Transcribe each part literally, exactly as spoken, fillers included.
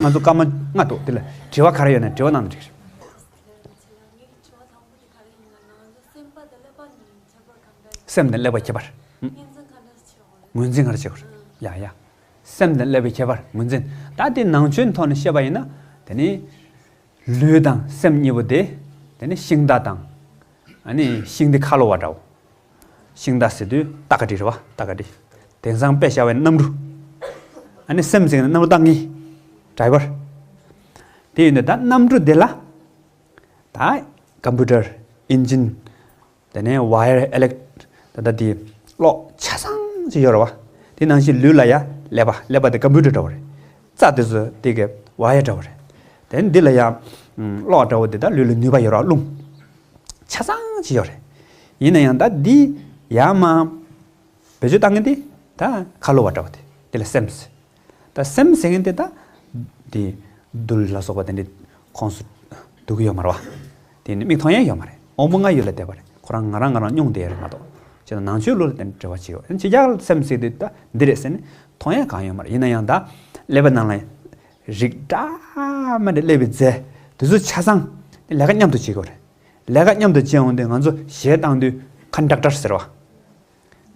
ང་ཚོ་སྐར་མ་ལྔ་འདུག་དེ་ལ་དྲི་བ་ག་རེ་ཡོད་ན་དྲི་བ་གནང་ན་འགྲིག་རེད། སེམས་དང་ཀླད་པ་ཁྱད་པར། ངོས་འཛིན་ག་རེ་བྱེད་དགོས་རེད། ཡ་ཡ། སེམས་དང་ཀླད་པའི་ཁྱད་པར་ངོས་འཛིན། ད་དེ་ནང་ཆོས་ཐོག་ནས་བཤད་པ་ཡིན་ན། དེ་ནི་ལུས་དང་སེམས་གཉིས་པོ་དེ། དེ་ནི་ཤིང་རྟ་དང་། ཨ་ནི་ཤིང་དེ་ཁ་ལོ་བ་འདྲ་བོ། ཤིང་རྟ་ཟེར་དུས་རྟ་ཁ་འདྲ་རེད་བ། རྟ་ཁ་འདྲ། དེང་སང་དཔེ་བཞག་པའི་གནམ་གྲུ། ཨ་ནི་སེམས་ཟེར་ན་གནམ་གྲུ་རྟ་ངན། ཌ་རའི་བར། དེ་ཡིན་དུས་ད་གནམ་གྲུ་དེ་ལ། ད་ཀམ་པུ་ཊར། ཨིན་ཇིན། དེ་ནས་ཝ་ཡར་ཨི་ལེག་ད་ལྟ་དེ་གློག་ཆ་ཚང་ཅིག་ཡོད་རེད་བ། དེ་ནང་བཞིན་ལུས་ལ་ཡ་ཀླད་པ། ཀླད་པ་དེ་ཀམ་པུ་ཊར་འདྲ་བོ་རེད། རྩ་དེ་ཚོ་དེ་གི་ཝ་ཡར་འདྲ་བོ་རེད། དེ་ནས་འདི་ལ་ཡ་གློག་འདྲ་བོ་དེ་ད་ལུས་ལ་ནུས་པ་ཡོད་རེད་བ། རླུང་ཆ་ཚང་ཅིག་ཡོད་རེད། ཡིན་ན་ཡང་ད་འདི་ཡ་མ་བེད་སྤྱོད་བཏང་མཁན་དེ་ད་ཁ་ལོ་བ་འདྲ་བོ་དེ། དེ་ལ་སེམས་ཟེར། ད་སེམས་ཟེར་མཁན་དེ་ད་དེ་རྡུལ་ལ་སོགས་པ་དེ་འདྲའི་ཁོངས་སུ་འདུ་གི་ཡོད་མ་རེད་བ། དེ་ནི་མིག་མཐོང་ཡ་ཡོད་མ་རེད། དབང་པོ་ལྔ་ཡུལ་ལ་བསྡད་པ་རེད། ཁོ་རང་ང་རང་ང་རང་མྱོང་བསྡད་ཡ་རེད་མ་གཏོགས། བྱས་ན་ནང་ཆོས་ལུགས་ལ་དེ་འདྲ་འབྲེལ་བ་བྱེད་ཡོད། ཕྱི་རྒྱལ་ལ་སེམས་ཟེར་དུས་ད་འདི་རེད་ཟེར་ནས་མཐོང་ཡ་གང་ཡོད་མ་རེད། ཡིན་ན་ཡང་ད་ཀླད་པའི་ནང་ལ་རིགས་འདྲ་མི་འདྲ་ཀླད་པའི་རྫས་དེ་ཚོ་ཆ་ཚང་དེ་ལས་ཀ་མཉམ་དུ་བྱེད་དགོས་རེད། ལས་ཀ་མཉམ་དུ་བྱེད་འོང་དུས་ང་ཚོ་གཞས་བཏང་དུས་ཁོན་ཌག་ཊར་ཟེར་བ།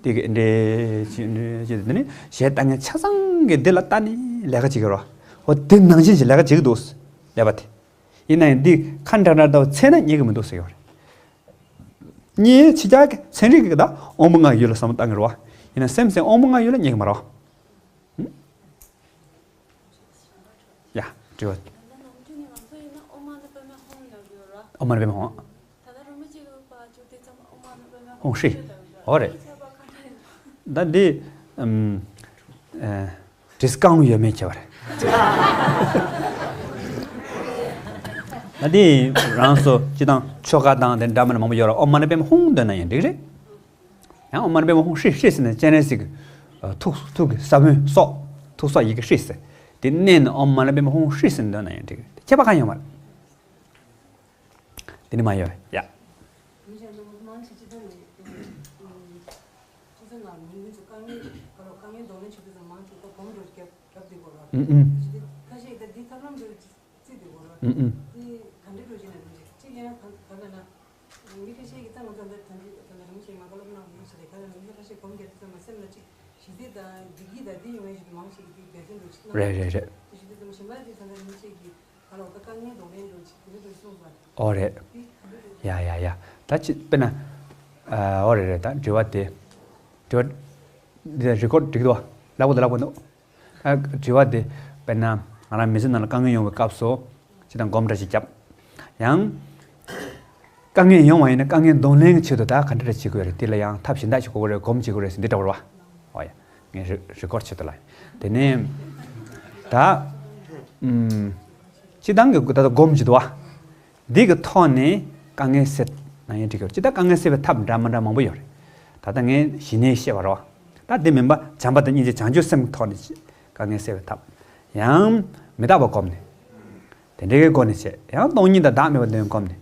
དེ་གི་འདྲེ་ཅི་འདྲེ་ཅི་དེ་ནི་གཞས་བཏང་མཁན་ཆ་ཚང་གི་འདི་ལ་ལྟ་ནས་ལས་ཀ་བྱེད་ཀྱི་རོ། འོ་དེ་ནང་བཞིན་གྱི་ལས་ཀ་བྱེད་ཀྱི་འདུག་ཀླད་པ་དེ། ཡིན་ན་ཡང་འདི་ཁོན་ཌག་ཊར་དང་ཚད་ན་རྙེད་ཀྱི་མི་འདུག་ཟེར་གྱི་རེད། རྙེད་ཕྱི་རྒྱལ་གྱི་ཚན་རིག་གི་ད་དབང་པོ་ལྔ་ཡུལ་ལ་བསམ་བློ་བཏང་གི་རོ། ཡིན་ན་སེམས་ཟེར་དབང་པོ་ལྔ་ཡུལ་ལ་རྙེད་ཀྱི་མ་རེད། ཡ། དྲི་བ། ཨོ་མ་ཎི་པདྨེ་ཧཱུྃ། ཧཱུྃ་ཧྲཱིཿ། འོ་རེད། ད་འདི་ཨམ་ཨེ་འདྲེས་རྐང་ཡོད་མེད་ཁྱད་པར། ད་འདི་རང་སོ་སྤྱི་དང་ཆོ་ག་དང་དེ་འདྲ་མིན་མང་པོ་ཡོད་ར། ཨོ་མ་ཎི་པདྨེ་ཧཱུྃ་འདོན་ན་ཡང་འགྲིག་རེད། ཡང་ཨོཾ་མ་ཎི་པདྨེ་ཧཱུྃ་ཧྲཱིཿ་ཧྲཱིཿ་ཟེར་ནས་སྤྱན་རས་གཟིགས་ཀྱི་ཐུགས་ཐུགས་ཀྱི་ས་བོན་སོགས། ཐུགས་སྲོག་ཡི་གེ་ཧྲཱིཿ་ཟེར། དེ་མནན་ནས་ཨོཾ་མ་ཎི་པདྨེ་ཧཱུྃ་ཧྲཱིཿ་ཟེར་འདོན་ན་ཡང་འགྲིག་ཁྱད་པར་གང་ཡོད་མ་རེད། དེ་ནི་མ་ཡོད་ཡ། ཨུ་ཨུ། ཨུ་ཨུ། དེ་ག་འདྲ་འགྲོ་བྱས་ན་རིན་ཆེན་གཅིག་ཡང་ག་ག་ལ་ན། མི་ཁ་ཤས་ཀྱིས་ད་ང་ཚོ་འདིར་ཐོན་རྗེས་ད་ལྟ་རིན་པོ་ཆེས་མ་བཀའ་སློབ་གནང་ཡོད་ཟེར་ཏེ་ག་ལ་ན་མི་ཁ་ཤས་སྒོམ་རྒྱག་དུས་ཙམ་པ་སེམས་ལ་གཅིག་ཞི་བདེ་དང་བདེ་སྐྱིད་དང་དེ་ཡོང་ཡས་ཞིག་མང་ཞིག་གིས་དེ་འབད་བརྩོན་འགྲོ་ཅིག་གནང་། རེད་རེད་རེད། དེ་ཞི་བདེ་ཙམ་ཞིམ་པ་དེ་ད་ལྟ་རིན་པོ་ཆེ་གིས་ག་ལ་བ་ད་དཀའ་ངལ་གདོང་ལེན་འགྲོ་ཅིག་དེ་འདྲ་འགྲོ་གསུངས་པ། ཨོ་རེད། དེ་ག་འདྲ་འགྲོ། ཡ་ཡ་ཡ། ད་ཅི་དཔེར་ན། ཨ་ཨོ་རེད་རེད། ད་དྲི་བ་དེ། དྲི་བ། འདི་རི་ཀོཌ་འགྲིག་འདུག་བ། ལག་པ་དང་ལག་པ་འདུག་ཨ་དྲི་བ་དེ་དཔེར་ན་ང་རང་མི་ཚེ་ནང་ལ་དཀའ་ངལ་ཡོང་བའི་སྐབས་སུ་ཅི་དང་སྒོམ་འདྲ་ཞིག་བརྒྱབ། ཡང་དཀའ་ངལ་ཡོང་བ་ཡིན་ན་དཀའ་ངལ་གདོང་ལེན་གྱི་ཆེད་དུ་ད་ག་འདྲ་འདྲ་བྱེད་དགོས་རེད། དེ་ལ་ཡང་ཐབས་གཞན་དག་ཞིག་དགོས་ཀྱི་རེད། སྒོམ་བྱེད་དགོས་རེད་ཟེར་འདི་འདྲ་བ་རེད་བ། ཨོ་ཡ། ངས་རི་རི་ཀོཌ་བྱེད་དུ་ལ། དེ་ནས་ད་ཨུམ་སྤྱི་བཏང་གི་ད་ལྟ་སྒོམ་བྱེད་དུ་བ། འདི་གི་ཐོག་ནས་དཀའ་ངལ་སེལ་ན་ཡང་འགྲིག་གི་རེད། ཅི་ད་དཀའ་ངལ་སེལ་བའི་ཐབས་འདྲ་མི་འདྲ་མང་པོ་ཡོད་རེད། ད་ལྟ་ངས་ཞི་གནས་བཤད་པ་རེད་བ། ད་འདི་མིན་པ་བྱམས་པ་དང་སྙིང་རྗེ་བྱང་ཆུབ་སེམས་ཀྱི་ཐོག་ནས་དཀའ་ངལ་སེལ་བའི་ཐབས། ཡང་མི་རྟག་པ་སྒོམ་ནས། དེ་འདྲའི་སྒོ་ནས་བྱས། ཡང་སྟོང་ཉིད་དང་བདག་མེད་པ་དོན་སྒོམ་ནས།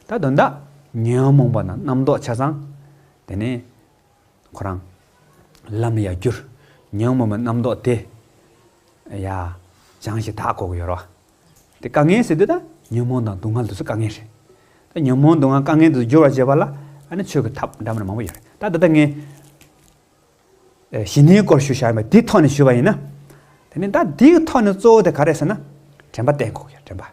ད་དོན་དག་ཉོན་མོངས་པ་དང་རྣམ་རྟོག་ཆ་ཚང་། དེ་ནས་ཁོ་རང་ལམ་ཡར་བསྒྱུར། ཉོན་མོངས་པའི་རྣམ་རྟོག་དེ་ཡ་སྦྱངས་ཤིག་དག་དགོས་ཀྱི་ཡོད་རེད་བ། དེ་དཀའ་ངལ་ཟེར་དུས་ད་ཉོན་མོངས་དང་སྡུག་བསྔལ་དེ་ཚོ་དཀའ་ངལ་རེད། ད་ཉོན་མོངས་སྡུག་བསྔལ་དཀའ་ངལ་དེ་ཚོ་བསྒྱུར་བར་བྱེད་པ་ལ་ཨ་ནི་ཆོས་ཀྱི་ཐབས་འདྲ་མི་འདྲ་མང་པོ་ཡོད་རེད། ད་ད་ལྟ་ངས་ཞི་གནས་སྐོར་ཞུ་བཞག་ཡིན་པ་དེའི་ཐོག་ནས་ཞུས་པ་ཡིན་ན། དེ་ནི་ད་དེའི་ཐོག་ནས་གཙོ་བོ་དེ་ག་རེད་ཟེར་ན། དྲན་པ་བསྟེན་དགོས་ཀྱི་དྲན་པ།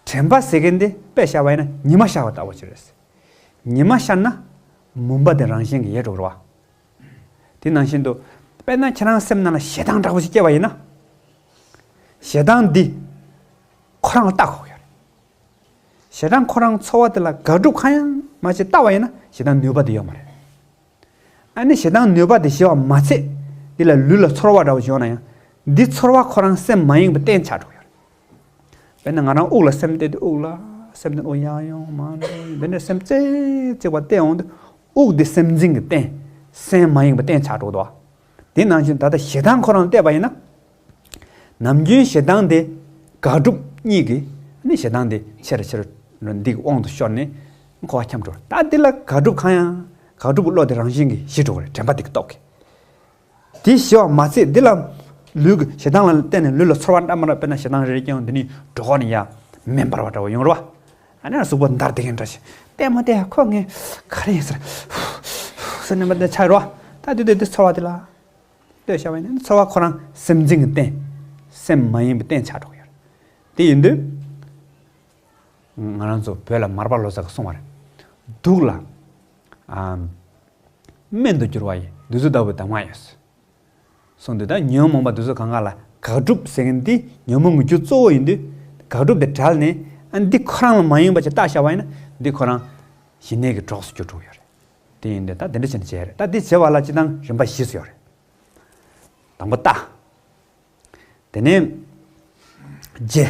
དྲན་པ་ཟེར་མཁན་དེ་དཔེ་བཞག་པ་ཡིན་ན་ཉི་མ་ཤར་བ་ལྟ་བུ་ཅིག་རེད། ཉི་མ་ཤར་ན་མུན་པ་དེ་རང་བཞིན་གྱིས་ཡལ་འགྲོ་གི་རེད་བ། དེ་ནང་བཞིན་དུ་དཔེར་ན་ཁྱེད་རང་སེམས་ནང་ལ་ཞེ་སྡང་དྲག་པོ་ཞིག་སྐྱེས་པ་ཡིན་ན། ཞེ་སྡང་འདི་ཁོ་རང་ལ་བལྟ་དགོས་ཀྱི་རེད། ཞེ་སྡང་ཁོ་རང་ཚོར་བ་དེ་ལ་དགག་སྒྲུབ་གང་ཡང་མ་བྱེད་བལྟ་བ་ཡིན་ན་ཞེ་སྡང་ནུས་པ་དེ་ཡོད་མ་རེད། ཨ་ནི་ཞེ་སྡང་ནུས་པ་དེ་ཞི་བ་མ་ཚད། འདི་ལ་ལུས་ལ་ཚོར་བ་འདྲ་བོ་ཞིག་ཡོང་ན་ཡང་། འདི་ཚོར་བ་ཁོ་རང་སེམས་མ་ཡེངས་པའི་རྟེན་ཆགས་འགྲོ་ཡོད་རེད། དཔེར་ན་ང་རང་དབུགས་ལ་སེམས་གཏད་དུས་དབུགས་ལ་སེམས་གཏད་དབུགས་ཡར་ཡོང་མར་འགྲོ་འདི་འདྲ་སེམས་རྩེ་གཅིག་པ་གཏད་འོང་དུས་དབུགས་འདི་སེམས་འཛིན་གྱི་རྟེན། སེམས་མ་ཡེངས་པའི་རྟེན་ཆགས་འགྲོ་འདུག་དེ་ནང་བཞིན་ད་ལྟ་ཞེ་སྡང་ཁོ་རང་གཏད་པ་ཡིན་ན། ནམ་རྒྱུན་ཞེ་སྡང་དེ་དགག་སྒྲུབ་གཉིས་ཀྱིས་ནི་ཞེ་སྡང་དེ་ཆེ་རུ་ཆེ་རུ་འདི་གི་དབང་དུ་ཤོར་ནས་འཁོར་བ་འཁྱམས་འགྲོ། ད་འདི་ལ་དགག་སྒྲུབ་གང་ཡང་དགག་སྒྲུབ་ཀྱི་བློ་དེ་རང་བཞིན་གྱིས་ཞི་འགྲོ་གི་རེད། དྲན་པ་དེ་གི་སྟོབས་ཀྱིས། དེ་ཞི་བ་མ་ཚད་འདི་ལ་ ལུས་ཀྱི་ཞེ་སྡང་ལ་བརྟེན་ནས་ལུས་ལ་ཚོར་བ་འདྲ་མི་འདྲ། དཔེར་ན་ཞེ་སྡང་རེ་རེ་སྐྱེ་ཡོང་དུས་ནི་གྲོད་ཁོག་ནས་ཡར་མེ་འབར་བ་འདྲ་བོ་ཡོང་རེད་བ། ཨ་ནི་གཟུགས་པོ་འདར་བསྡད་མཁན་འདྲ་ཞིག་བལྟས་མ་བལྟས་ཁོ་ངས་ག་རེ་ཡིན་ཟེར། ཟེར་ནས་མ་བལྟས་ཆགས་རེད་བ། ད་དུས་དེ་དུས་ཚོར་བ་དེ་ལ་ལྟོས་བྱ་བ་ཡིན་ན་ཚོར་བ་ཁོ་རང་སེམས་ཅན་གྱི་རྟེན། སེམས་མ་ཡིན་པའི་རྟེན་ཆགས་འགྲོ་གི་ཡོད་རེད། དེ་ཡིན་དུས་ང་རང་ཚོ་བོད་ལ་མར་པ་ལོ་ཙཱ་གིས་གསུངས་པ་རེད། དུག་ལ་ཨ་སྨན་དུ་གྱུར་པ་ཡི། དུག་རྫས་ལྟ་བུའི་གདམས་ངག་ཡོད། གསུངས་དུས་ད་ཉོན་མོངས་པ་དེ་ཚོ་གང་ག་ལ་དགག་སྒྲུབ་ཟེར་མཁན་འདི་ཉོན་མོངས་ཀྱི་རྒྱུ་གཙོ་བོ་ཡིན་དུས། དགག་སྒྲུབ་དེ་བྲལ་ནས་ཨ་འདི་ཁོ་རང་ལ་མ་ཡིན་པ་ཅིག་བརྟགས་བཞག་པ་ཡིན་ན་འདི་ཁོ་རང་ཞི་གནས་ཀྱི་གྲོགས་སུ་གྱུར་འགྲོ་གི་ཡོད་རེད། དེ་ཡིན་དུས་ད་དེ་འདྲ་བྱས་ནས་བྱས་རེད། ད་འདི་བྱེད་པ་ལ་སྤྱིར་བཏང་རིམ་པ་བཞི་ཙམ་ཡོད་རེད། དང་པོ་ལྟ། དེ་ནས་བརྗེ།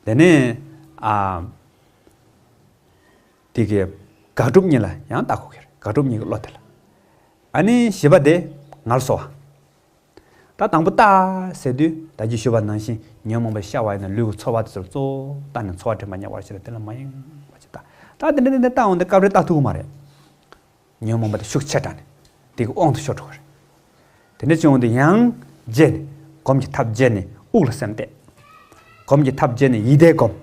དེ་ནས་ཨ། དེ་གི་དགག་སྒྲུབ་གཉིས་ལ་ཡང་བལྟ་དགོས་ཀྱི་རེད། དགག་སྒྲུབ་གཉིས་ཀྱི་བློ་དེ་ལ། ཨ་ནི་བཞི་པ་དེ་ངལ་གསོ་བ། ད་དང་པོ་ལྟ་ཟེར་དུས་ད་གིན་ཞུས་པ་ནང་བཞིན་ཉོན་མོངས་པའི་ཤ་བ་ཡིན་ན་ལུས་ཀྱི་ཚོར་བ་དེ་ཚོར་གཙོ་བོ་ལྟ་ནས་ཚོར་བ་དྲན་པ་ཉེ་བར་བྱེད་ལ་དེ་ལ་མ་ཡེངས་པ་ཅིག་ལྟ། ད་དེ་འདྲ་དེ་འདྲ་ལྟ་འོང་དུས་སྐབས་རེ་ལྟ་ཐུབ་ཀྱི་མ་རེད། ཉོན་མོངས་པ་དེ་ཤུགས་ཆེ་དྲགས་ནས་དེ་གི་དབང་དུ་ཤོར་འགྲོ་གི་རེད། དེ་འདྲ་བྱུང་དུས་ཡང་བརྗེ་ནས་སྒོམ་གྱི་ཐབས་བརྗེ་ནས་དབུགས་ལ་སེམས་གཏད། སྒོམ་གྱི་ཐབས་བརྗེ་ནས་ཡིད་བརྟན་སྒོམ།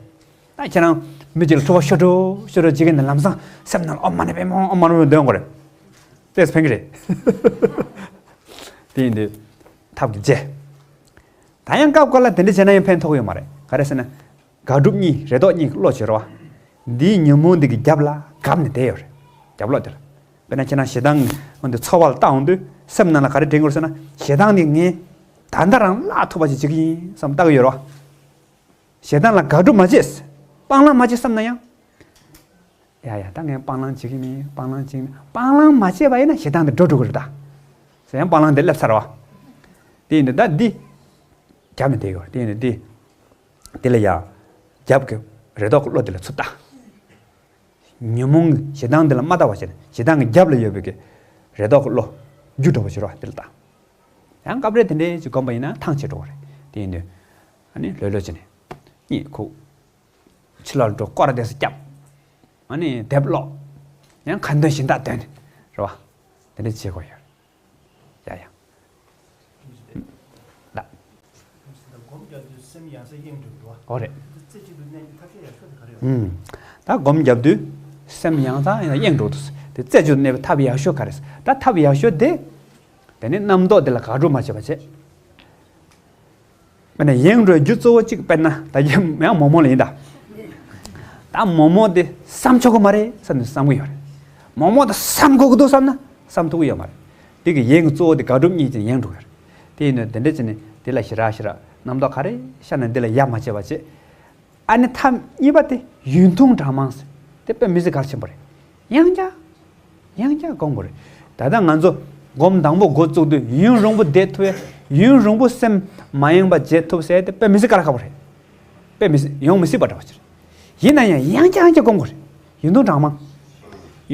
ད་ཁྱེད་རང་མི་གཅིག་ལ་འཁྲུལ་པ་ཤོར་འགྲོ་ཤོར་འགྲོ་བྱེད་ཀྱི་འདུག་ལམ་སང་སེམས་ནང་ལ་ཨོཾ་མ་ཎི་པདྨེ་ཧཱུྃ། ཨོཾ་མ་ཎི་པདྨེ་ཧཱུྃ་འདོན་དགོས་རེད། དེས་ཕན་གྱི་རེད། དེ་ཡིན་དུས་ཐབས་ཀྱིས་བརྗེ། ད་ཡང་སྐབས་འགའ་ལ་དེ་འདྲ་བྱས་ན་ཡང་ཕན་ཐོགས་ཡོད་མ་རེད། ག་རེ་ཟེར་ན། དགག་སྒྲུབ་གཉིས་རེ་དོགས་གཉིས་ཀྱི་བློ་བྱེད་རོགས། འདིའི་ཉོན་མོངས་འདི་གི་རྒྱབ་ལ་བརྒྱབ་ནས་བསྡད་ཡོད་རེད། རྒྱབ་ལོགས་དེ་ལ། དཔེར་ན་ཁྱེད་རང་ཞེ་སྡང་འོན་ཏེ་ཚོར་བ་ལ་བལྟ་འོང་དུས་སེམས་ནང་ལ་ག་རེ་དྲན་དགོས་ཟེར་ན། ཞེ་སྡང་འདི་ངས་ད་ལྟ་རང་བརླག་ཐུབ་པ་ཞིག་བྱེད་ཀྱི་ཡིན་བསམ་བལྟ་གི་ཡོད་རོགས། ཞེ་སྡང་ལ་དགག་སྒྲུབ་མ་བྱེད། སྤང་བླང་མ་བྱེད་བསམ་ན་ཡང་། ཡ་ཡ་ད་ངས་སྤང་བླང་བྱེད་ཀྱི་མིན། སྤང་བླང་བྱེད་ཀྱི་མིན། སྤང་བླང་མ་བྱས་པ་ཡིན་ན་ཞེ་སྡང་དེ་འགྲོ་འགྲོ་གི་རེད་ད། ཟེར་ཡང་སྤང་བླང་དེ་སླེབས་ཚར་བ། དེ་ཡིན་དུས་ད་འདི་རྒྱབ་ནས་བསྡད་ཡོད། དེ་ཡིན་དུས་འདི། དེ་ལ་ཡ། རྒྱབ་ཀྱི་རེ་དོགས་ཀྱི་བློ་དེ་ལ་ཚུར་ལྟ། ཉོན་མོངས་ཞེ་སྡང་འདི་ལ་མ་ལྟ་བ་བྱས་ནས་ཞེ་སྡང་གི་རྒྱབ་ལ་ཡོད་པའི་གི་རེ་དོགས་ཀྱི་བློ་རྒྱུ་འགྲོ་བ་བྱེད་རོགས་དེ་ལ་ལྟ། ཡང་སྐབས་རེ་དེ་འདྲའི་ཅིག་སྒོམ་པ་ཡིན་ན་ཐང་ཆད་འགྲོ་བ་རེད། དེ་ཡིན་དུས་ཨ་ནི་ལྷོད་ལྷོད་བྱས་ནས་གཉིད་ཁུག་ཕྱི་ལོགས་འགྲོ། སྐོར་ར་དེ་ཚོ་བརྒྱབ། ཨ་ནི་དེབ་ཀློག་ཡང་ཁ་འདོན་གཞན་དག་འདོན་ནས་རེད་བ། དེ་འདྲ་བྱེད་དགོས་ཡོད། ཡ་ཡ། ད། སྒོམ་རྒྱབ་དུས་སེམས་ཡང་སེ་གཡེང་འགྲོ་འདུག་བ། ཨོ་རེད། རྩེ་གཅིག་ཏུ་གནས་པའི་ཐབས་ཤེས་ཡག་ཤོས་དེ་ག་རེ་ཡོད། ཨུམ། ད་སྒོམ་རྒྱབ་དུས་སེམས་ཡང་སེ་ཡང་གཡེང་འགྲོ་འདུག་དེ་རྩེ་གཅིག་ཏུ་གནས་པའི་ཐབས་ཡག་ཤོས་ག་རེ། ད་ཐབས་ཡག་ཤོས་དེ། དེ་ནི་རྣམ་རྟོག་དེ་ལ་དགག་སྒྲུབ་མ་བྱེད་པ་བྱེད། དཔེར་ན་གཡེང་འགྲོའི་རྒྱུ་གཙོ་བོ་གཅིག་དཔེར་ན་ད་གིན་ཡང་མོག་མོག་ལ་ཡིན་ད། ད་མོག་མོག་དེ་བསམ་ཆོག་གི་མ་རེད་བསམ་ནས་བསམ་གི་ཡོད་རེད། མོག་མོག་དེ་བསམ་དགོས་ཀྱི་འདུག་བསམ་ན་བསམ་ཐུབ་ཀྱི་ཡོད་མ་རེད། དེ་གི་གཡེང་གི་གཙོ་བོ་དེ་དགག་སྒྲུབ་གཉིས་ཀྱིས་གཡེང་འགྲོ་གི་རེད། དེ་ཡིན་དུས་དེ་འདྲ་བྱས་ནས་དེ་ལ་ཞེ་དྲག་ཞེ་དྲག་རྣམ་རྟོག་ག་རེ་ཤར་ན་འདི་ལ་ཡ་མ་བྱེད་པ་བྱེད། ཨ་ནི་ཐབས་གཉིས་པ་དེ་ཡུན་ཐུང་གྲངས་མང་ཟེར། དེ་དཔེ་མི་སྲིད་གལ་ཆེན་པོ་རེད། ཡང་བསྐྱར། ཡང་བསྐྱར་སྒོམ་དགོས་རེད། ད་ལྟ་ང་ཚོ་སྒོམ་དང་པོ་འགོ་བཙུགས་དུས་ཡུན་རིང་པོ་བསྡད་ཐུབ་པས་ཡུན་རིང་པོ་སེམས་མ་གཡེང་བ་བྱེད་ཐུབ་ཟེར་དེ་དཔེ་མི་སྲིད་དཀའ་ལས་ཁག་པོ་རེད། དཔེ་མི་སྲིད་ཡོང་མི་སྲིད་པ་འདྲ་བ་ཞིག་རེད། ཡིན་ན་ཡང་ཡང་བསྐྱར་ཡང་བསྐྱར་སྒོམ་དགོས་རེད། ཡུན་ཐུང་གྲངས་མང་།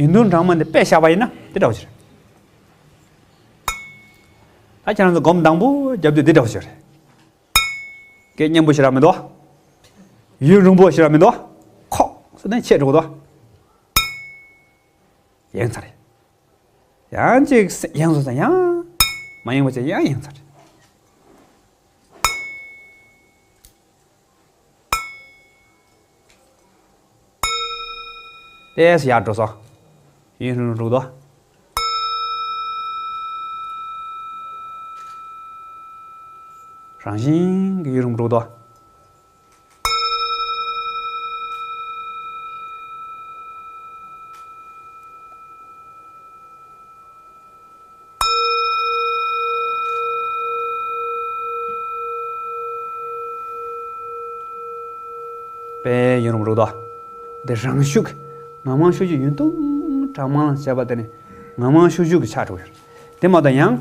ཡུན་ཐུང་གྲངས་མང་དེ་དཔེ་བཞག་པ་ཡིན་ན་དེ་འདྲ་བ་ཞིག་རེད། ད་ཁྱེད་རང་ཚོ་སྒོམ་དང་པོ་རྒྱབ་དུས་དེ་འདྲ་བ་ཞིག་རེད། སྐད་སྙན་པོ་ཞེ་དྲག་མི་འདུག་ཡུན་རིང་པོ་ཞེ་དྲག་མི་འདུག་ཁོག་སོ་ནས་ཆད་འགྲོ་གི་འདུག་ཡེངས་ཚར་རེད། ཡང་ཅིག་ཡེངས་སོང་ཙང་ཡང་མ་ཡེངས་པ་བྱས་ཡང་ཡེངས་ཚར་རེད། ཏོག་ཙམ་ཡར་འགྲོ་སོང་། ཡུན་རིང་རུ་འགྲོ་གི་འདུག་རང་བཞིན་གྱིས་ཡུན་རིང་པོ་འགྲོ་གི་འདུག་དཔེ་ཡུན་རིང་པོ་འགྲོ་གི་འདུག་དེ་རང་ཤུགས་ཀྱིས་ངང་མང་ཤུགས་ཀྱིས་ཡུན་ཐུང་གྲངས་མང་བྱས་པ་དེ་ནི་ངང་མང་ཤུགས་ཀྱིས་ཆགས་འགྲོ་གི་ཡོད་རེད། དེ་མ་གཏོགས་ཡང་།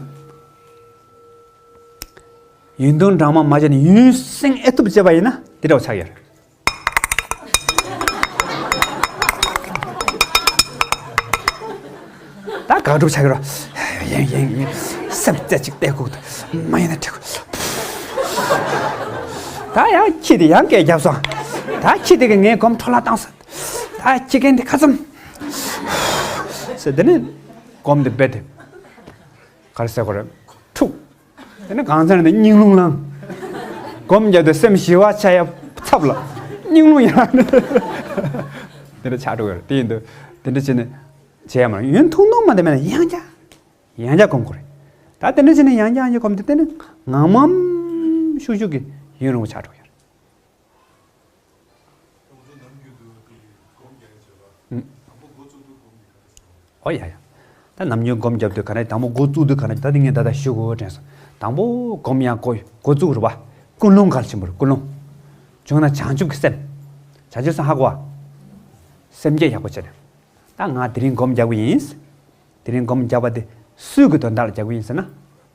ཡུན་ཐུང་གྲངས་མང་མ་བྱས་ནས་ཡུན་སེང་ཨེ་ཐུབ་བྱས་པ་ཡིན་ན་དེ་འདྲ་བ་ཆགས་ཡོད་རེད། ད་དགག་སྒྲུབ་བྱ་གི་རོ། ཡིན་ཡིན་ཡིན། སེམས་རྩེ་གཅིག་གཏད་དགོས། མ་ཡིན་ན་འགྲིག་གི། ད་ཡང་ཁྱི་དེ་ཡང་སྐད་བརྒྱབ་སོང་། ད་ཁྱི་དེ་གིས་ངའི་སྒོམ་འཕྲོ་བརླག་བཏང་སོང་། ད་ཁྱི་རྒན་དེ་ཁ་ཙམ། ཟེར་དེ་ནས་སྒོམ་དེ་རྦད་དེ། ག་རེ་ཟེར་དགོས་རེད། འཁྲུག་དེ་ནི་གང་ཚར་ནས་སྙིང་རླུང་ལངས། སྒོམ་རྒྱབ་དུས་སེམས་ཞི་བ་ཆགས་ཡ་ཚབ་ལ། སྙིང་རླུང་ཡང་། དེ་འདྲ་ཆགས་འགྲོ་གི་རེད། དེ་ཡིན་དུས་དེ་འདྲ་བྱས་ནས་བྱས་ཡ་མ་རེད། ཡུན་ཐུང་ཐུང་མ་དེ་མེད་ན་ཡང་བསྐྱར། ཡང་བསྐྱར་སྒོམ་དགོས་རེད། ད་དེ་འདྲ་བྱས་ནས་ཡང་བསྐྱར་ཡང་བསྐྱར་སྒོམ་དུས་དེ་ནི་ངང་མ་ཤུགས་ཤུགས་ཀྱིས་ཡུན་རིང་པོ་ཆགས་འགྲོ་གི་རེད། ཨུམ། ཨོ་ཡ་ཡ། ད་ནམ་རྒྱུན་སྒོམ་རྒྱབ་དུས་ག་རེ་དང་པོ་འགོ་བཙུགས་དུས་ག་རེ་དང་པོ་འགོ་བཙུགས་དུས་ག་རེ་ད་དེ་ངས་ད་ལྟ་ཞུ་དགོས་དྲན་སོང་། དང་པོ་སྒོམ་ཡང་འགོ་འགོ་བཙུགས་རེད་བ། ཀུན་སློང་གལ་ཆེན་པོ་རེད། ཀུན་སློང་། བྱུང་ན་བྱང་ཆུབ་ཀྱི་སེམས། བྱང་ཆུབ་སེམས་ཧ་གོ་བ། སེམས་བསྐྱེད་ཡག་པོ་བྱས་ནས། ད་ང་དེ་རིང་སྒོམ་རྒྱག་གི་ཡིན། དེ་རིང་སྒོམ་རྒྱག་པ་དེ་སུའི་གི་དོན་དག་ལ་རྒྱག་གི་ཡིན་ཟེར་ན།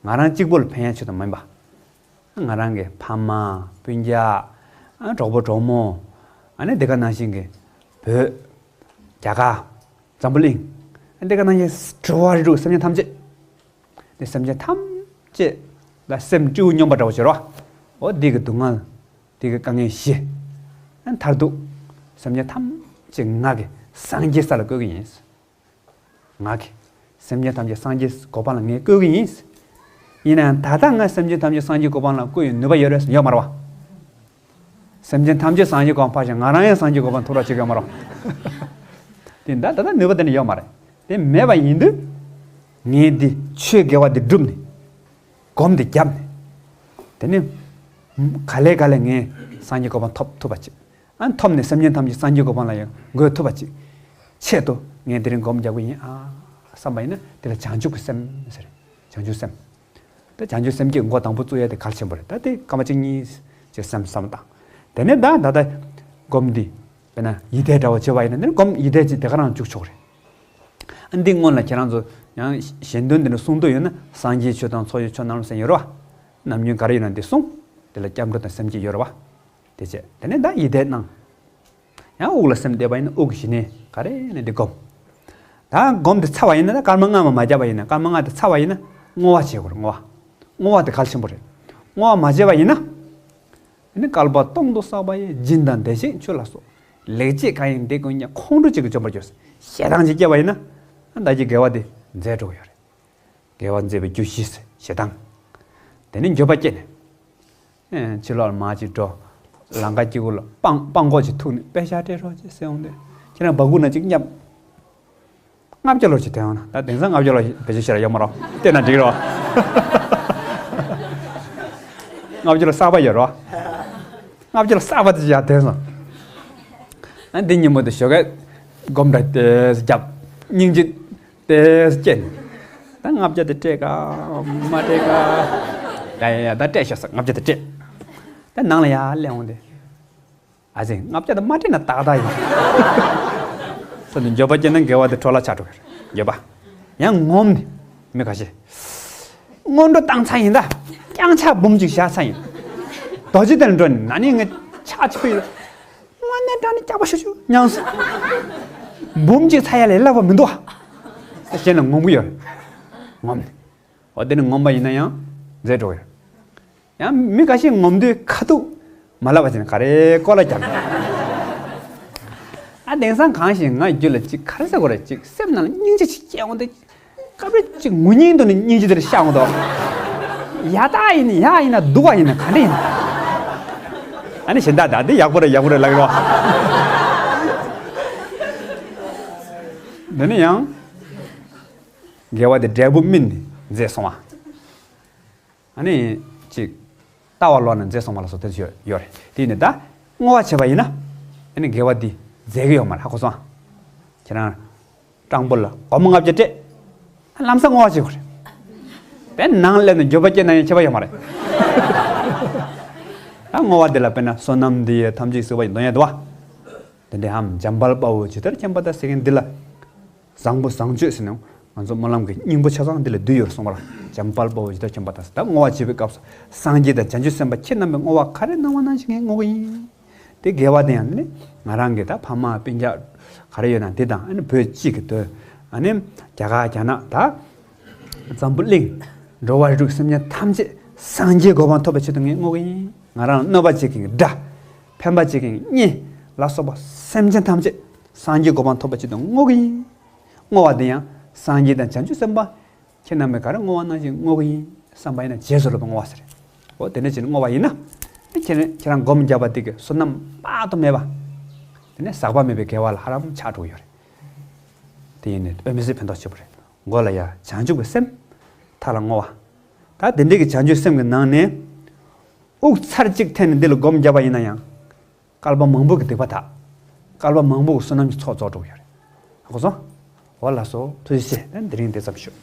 ང་རང་གཅིག་པོ་ལ་ཕན་ཡ་ཆེད་དུ་མིན་པ། ང་རང་གི་ཕ་མ། སྤུན་ཀྱག་ཨ། གྲོགས་པོ་གྲོགས་མོ། ཨ་ནི་དེ་ག་ནང་བཞིན་གྱི་བོད། རྒྱ་གར། འཛམ་བུ་གླིང་། ཨ། དེ་ག་ནང་བཞིན་འགྲོ་བ་རིགས་དྲུག་སེམས་ཅན་ཐམས་ཅད། དེ་སེམས་ཅན་ཐམས་ཅད་ལ་སེམས་སྤྲེའུ་སྨྱོན་པ་འདྲ་བོ་བྱེད་རོགས། འོ་དེ་གི་སྡུག་བསྔལ། དེ་གི་དཀའ་ངལ་ཞི། ཨ། མཐར་ཐུག་སེམས་ཅན་ཐམས་ཅད་ང་གི་སངས་རྒྱས་ས་ལ་བཀོད་ཀྱི་ཡིན། ང་གིས་སེམས་ཅན་ཐམས་ཅད་སངས་རྒྱས་གོ་འཕང་ལ་ངས་བཀོད་ཀྱི་ཡིན། ཡིན་ནའང་ད་ལྟ་ང་སེམས་ཅན་ཐམས་ཅད་སངས་རྒྱས་གོ་འཕང་ལ་བཀོད་ཡོད་ནུས་པ་ཡོད་རེད་ཡོད་མ་རེད་བ། སེམས་ཅན་ཐམས་ཅད་སངས་རྒྱས་གོ་འཕང་ཕར་ཕྱིན་ང་རང་ཡང་སངས་རྒྱས་གོ་འཕང་ཐོབ་ར་བྱེད་ཀྱི་ཡོད་མ་རེད་བ། དེ་ད་ད་ལྟ་ནུས་པ་དེ་འདྲ་ཡོད་མ་རེད། དེ་མེད་པ་ཡིན་དུས། ངས་འདི་ཆོས་དགེ་བ་འདི་བསྒྲུབས་ནས། སྒོམ་འདི་བརྒྱབ་ནས། དེ་ནས། ག་ལེ་ག་ལེ་ངས་སངས་རྒྱས་གོ་འཕང་ཐོབ་ཐུབ་པ་བྱེད། ཨ། ཐོབ་ནས་སེམས་ཅན་ཐམས་ཅད་སངས་རྒྱས་གོ་འཕང་ལ་ཡང་འགོད་ཐུབ་པ་ཅིག་ཆེད་དུ་ངས་དེ་རིང་སྒོམ་རྒྱག་གི་ཡིན་ཨ་བསམ་པ་ཡིན་ན། དེ་ལ་བྱང་ཆུབ་ཀྱི་སེམས་ཟེར། བྱང་ཆུབ་སེམས། ད་བྱང་ཆུབ་སེམས་བསྐྱེད་འགོ་དང་པོ་བཙུགས་ཡ་དེ་གལ་ཆེན་པོ་རེད། ད་དེ་སྐར་མ་གཅིག་གཉིས་ཅིག་སེམས་བསམ་བཏང་། དེ་ནས་ད་ད་ལྟ་སྒོམ་འདི་དཔེར་ན་ཡིད་བཟླས་འདྲ་བོ་བྱེད་པ་ཡིན་ན། དེ་ནས་སྒོམ་ཡིད་བཟླས་ཅིག་དེ་ག་རང་བཅུག་ཆོག་རེད། ཨ། འདི་སྔོན་ལ་ཁྱེད་རང་ཚོ་ཡང་ཞལ་འདོན་འདི་འདྲ་གསུང་འདོད་ཡོད་ན། སངས་རྒྱས་ཆོས་དང་ཚོགས་ཀྱི་མཆོག་རྣམས་ཟེར་ཡོད་རེད་བ། ནམ་རྒྱུན་ག་རེ་ཡོད་ན་འདི་གསུང་། དེ་ལ་སྐྱབས་འགྲོ་དང་སེམས་བསྐྱེད་ཡོད་རེད་བ། དེ་བྱས་དེ་ནས་ད་ཡིད་བཟླས་གནང་། ཡང་དབུགས་ལ་སེམས་གཏད་པ་ཡིན་ན་དབུགས་ཀྱི་གཞི་ནས་ག་རེ་ནས་འདི་སྒོམ། ད་སྒོམ་དེ་ཚར་བ་ཡིན་ན། ད་སྐར་མ་ལྔ་མ་མ་བརྒྱབ་པ་ཡིན་ན། སྐར་མ་ལྔ་དེ་ཚར་བ་ཡིན་ན་བསྔོ་བ་བྱེད་དགོས་རེད། བསྔོ་བ། བསྔོ་བ་དེ་གལ་ཆེན་པོ་རེད། བསྔོ་བ་མ་བྱས་པ་ཡིན་ན། དེ་ནི་བསྐལ་པ་སྟོང་དུ་བསགས་པ་ཡི། སྦྱིན་དང་བདེ་གཤེགས་མཆོད་ལ་སོགས། ལེགས་སྤྱད་གང་ཡིན་དེ་ཀུན་ཀྱང་། ཁོང་ཁྲོ་གཅིག་གིས་འཇོམས་པར་འགྱུར། ཞེ་སྡང་གཅིག་སྐྱེས་པ་ཡིན་ན། ད་ཀྱི་དགེ་བ་དེ་འཛད་འགྲོ་གི་ཡོད་རེད། དགེ་བ་འཛད་པའི་རྒྱུ་བཞི་ཟེར་ཞེ་སྡང་། དེ་ནས་འགྱོད་པ་སྐྱེས་ནས། ཨེ། ཕྱི་ལོགས་ལ་མར་ཅིག་འགྲོ། ལམ་ཁ་དཀྱིལ་འཁོར་ལ་སྤང་སྤང་ཁོག་ཅིག་ཐུག་ནས་པེ་ཤག་སྤྲད་རོགས་ཅིག་ཟེར་འོང་དུས། ཁྱེད་རང་སྦ་ཁུག་ནང་ཅིག་བསྙབས། ལྔ་བརྒྱ་ལོ་ཞིག་ཐོན་ཡོང་ན། ད་དེང་སང་ལྔ་བརྒྱ་ལོ་ཞིག་བེད་སྤྱོད་བྱེད་ར་ཡོད་མ་རེད། བལྟས་ན་འགྲིག་རེད། ལྔ་བརྒྱ་ལོ་གསར་པ་ཡོད་རེད། ལྔ་བརྒྱ་ལོ་གསར་པ་དེ་ཅིག་ཡར་ཐོན་སོང་། ཨ། འདི་ཉིན་མོ་དེ་ཞོགས་ཀས་སྒོམ་འདྲ་དེ་བརྒྱབ། སྙིང་རྗེ་དེ་སྐྱེས། ད་ལྔ་བརྒྱ་དེ་སྤྲད་ག་མ་སྤྲད་ག་ཡ་ཡ་ཡ། ད་སྤྲད་ཤོག་ཟེར་ལྔ་བརྒྱ་དེ་སྤྲད། ད་ནང་ལ་ཡར་སླེབས་འོང་དུས། ཨ་ཙི། ལྔ་བརྒྱ་དེ་མ་སྤྲད་ན་ཏག་ཏག་ཡིན། ས་དེ་འགྱོད་པ་སྐྱེས་ན་དགེ་བ་དེ་འཕྲོ་བརླག་ཆགས་འགྲོ་གི་རེད། འགྱོད་པ། ཡང་ངོམས་ནས། མི་ཁ་ཤས་སྔོན་འགྲོ་བཏང་ཚར་ཡིན། ད་རྐྱང་ཕྱག་འབུམ་གཅིག་བཞག་ཚར་ཡིན། རྡོ་རྗེ་གདན་འགྲོ་ནས་ན་ནིང་ངས་ཕྱག་གཅིག་པུ་ཡིན། དངོས་གནས་དྲང་གནས་སྐྱག་པ་ཤོར་ཤོར་མྱངས་སོང་། འབུམ་གཅིག་ཚར་ཡ་ལས་སླ་པོ་མི་འདུག་ཨ། ཟེར་ནས་ངོམ་གི་ཡོད་རེད། ངོམས་ནས། འོ་དེ་ནི་ངོམས་པ་ཡིན་ན་ཡང་འཛད་འགྲོ་གི་རེད། ཡང་མི་འགའ་ཤས་ངོམ་དུས་ཁ་ཐུག་མ་ལབ་པ་བྱས་ནས་ག་རེ་ཀོ་ལ་རྒྱག་ཨ། དེང་སང་གང་ཞིག་ང་རྒྱུད་ལ་ཅིག་ག་རེ་ཟེར་དགོས་རེད། ཅིག་སེམས་ནང་ལ་སྙིང་རྗེ་ཅིག་སྐྱེ་འོང་དུས། སྐབས་རེ་ཅིག་ངུ་སྙིང་འདོད་ནས་སྙིང་རྗེ་དེ་རེ་ཤར་འོང་དུས། ཡག་ཐག་ཡིན་ན་ཡག་ཡིན་ན། སྡུག་པ་ཡིན་ན་ག་འདྲ་ཡིན་ན། ཨ་ནི་གཞན་དག་ད་འདི་ཡག་པོ་རེད་ཡག་པོ་རེད་ལབ་ཀྱི་རེད་བ། འདི་ནི་ཡང་དགེ་བ་དེ་འབྲས་བུ་སྨིན་ནས་མཛེས་སོང་བ། ཨ་ནི་ཅིག་ལྟ་བ་ལོག་ན་མཛེས་སོང་བ་ལ་སོགས་དེ་ཚོ་ཡོད་ཡོད་རེད། དེ་ཡིན་ནི་ད་བསྔོ་བ་བྱས་པ་ཡིན་ན། ཨ་ནི་དགེ་བ་འདི་མཛད་ཀྱི་ཡོད་མ་རེད། ཧ་གོ་སོང་ཨ། ཁྱེད་རང་སྤྲང་པོ་ལ་སྒོར་མོ་ལྔ་བརྒྱ་སྤྲད། ལམ་སང་བསྔོ་བ་བྱེད་དགོས་རེད། དཔེར་ན་ནང་སླེབས་ནས་འགྱོད་པ་སྐྱེས་ན་ཡང་ཁྱད་པར་ཡོད་མ་རེད། ད་བསྔོ་བ་འདི་ལ་དཔེར་ན་བསོད་ནམས་འདི་ཡིས་ཐམས་ཅད་གཟིགས་པ་ཡི་འདོན་ཡ་འདུག་བ། དེ་འདྲའམ་འཇམ་དཔལ་དཔའ་བོས་ཇི་ལྟར་མཁྱེན་པ་དང་ཟེར་མཁན་འདི་ལ། བཟང་པོ་བཟང་སྤྱོད་ཟེར་ནས་ང་ཚོ་སྨོན་ལམ་གྱི་སྙིང་པོ་ཆ་ཚང་འདི་ལ་འདུས་ཡོད་རེད་གསུངས་པ་ལ། འཇམ་དཔལ་དཔའ་བོས་ཇི་ལྟར་མཁྱེན་པ་དང་ཟེར། ད་བསྔོ་བ་བྱེད་པའི་སྐབས་སུ་སངས་རྒྱས་དང་བྱང་ཆུབ་སེམས་དཔའ་ཁྱེད་རྣམ་པས་བསྔོ་བ་ག་རེ་གནང་བ་ནང་བཞིན་ངས་བསྔོ་གི་ཡིན། དེ་དགེ་བ་དེ་ཡང་ནི་ང་རང་གི་ད་ཕ་མ་སྤུན་ཀྱག་ག་རེ་ཡོད་ན་དེ་དང་། ཨ་ནི་བོད་སྤྱི་གི་དོན། ཨ་ནི་རྒྱ་གར་རྒྱ་ནག་ད་འཛམ་བུ་གླིང་འགྲོ་བ་རིགས་དྲུག་སེམས་ཅན་ཐམས་ཅད་སངས་རྒྱས་གོ་འཕང་ཐོབ་པའི་ཆེད་དུ་ངས་བསྔོ་གི་ཡིན། ང་རང་ལ་གནོད་པ་བྱེད་མཁན་གྱི་དགྲ། ཕན་པ་བྱེད་མཁན་གྱི་གཉེན་ལ་སོགས་པ་སེམས་ཅན་ཐམས་ཅད་སངས་རྒྱས་གོ་འཕང་ཐོབ་པའི་ཆེད་དུ་བསྔོ་གི་ཡིན། བསྔོ་བ་དེ་ཡང་སངས་རྒྱས་དང་བྱང་ཆུབ་སེམས་དཔའ་ཁྱེད་རྣམ་པས་ག་རེ་བསྔོ་བ་ནང་བཞིན་བསྔོ་གི་ཡིན། བསམ་པ་ཡིན་ན་རྗེས་སུ་སློབ་པའི་བསྔོ་བ་ཟེར། འོ་དེ་འདྲ་བྱས་ནས་བསྔོ་བ་ཡིན་ན། ཁྱེད་རང་ཁྱེད་རང་སྒོམ་བརྒྱབ་པ་དེ་གི་བསོད་ནམས་དཔག་ཏུ་མེད་པ། དེ་ནས་ཟག་པ་མེད་པའི་དགེ་བ་ལ་ཧ་ལམ་ཆགས་འགྲོ་གི་ཡོད་རེད། དེ་ཡིན་ནས་དཔེ་མི་སྲིད་ཕན་ཐོགས་ཆེ་པོ་རེད། མགོ་ལ་ཡ་བྱང་ཆུབ་ཀྱི་སེམས། མཐའ་ལ་བསྔོ་བ། ད་དེ་འདྲའི་གི་བྱང་ཆུབ་སེམས་ཀྱི་ནང་ནས། དབུགས་ཚར་གཅིག་འཐེན་ནས་འདི་ལ་སྒོམ་བརྒྱབ་པ་ཡིན་ན་ཡང་། བསྐལ་པ་མང་པོ་གི་སྡིག་པ་དག་བསྐལ་པ་མང་པོ་གི་བསོད་ནམས་ཀྱི་ཚོགས་རྫོགས་འགྲོ་གི་ཡོད་རེད། ཧ་གོ་སོང་། འོ་ལགས་སོ། ཐུགས་རྗེ་ཆེ། ད་དེ་རིང་འདི་ཙམ་ཞུ།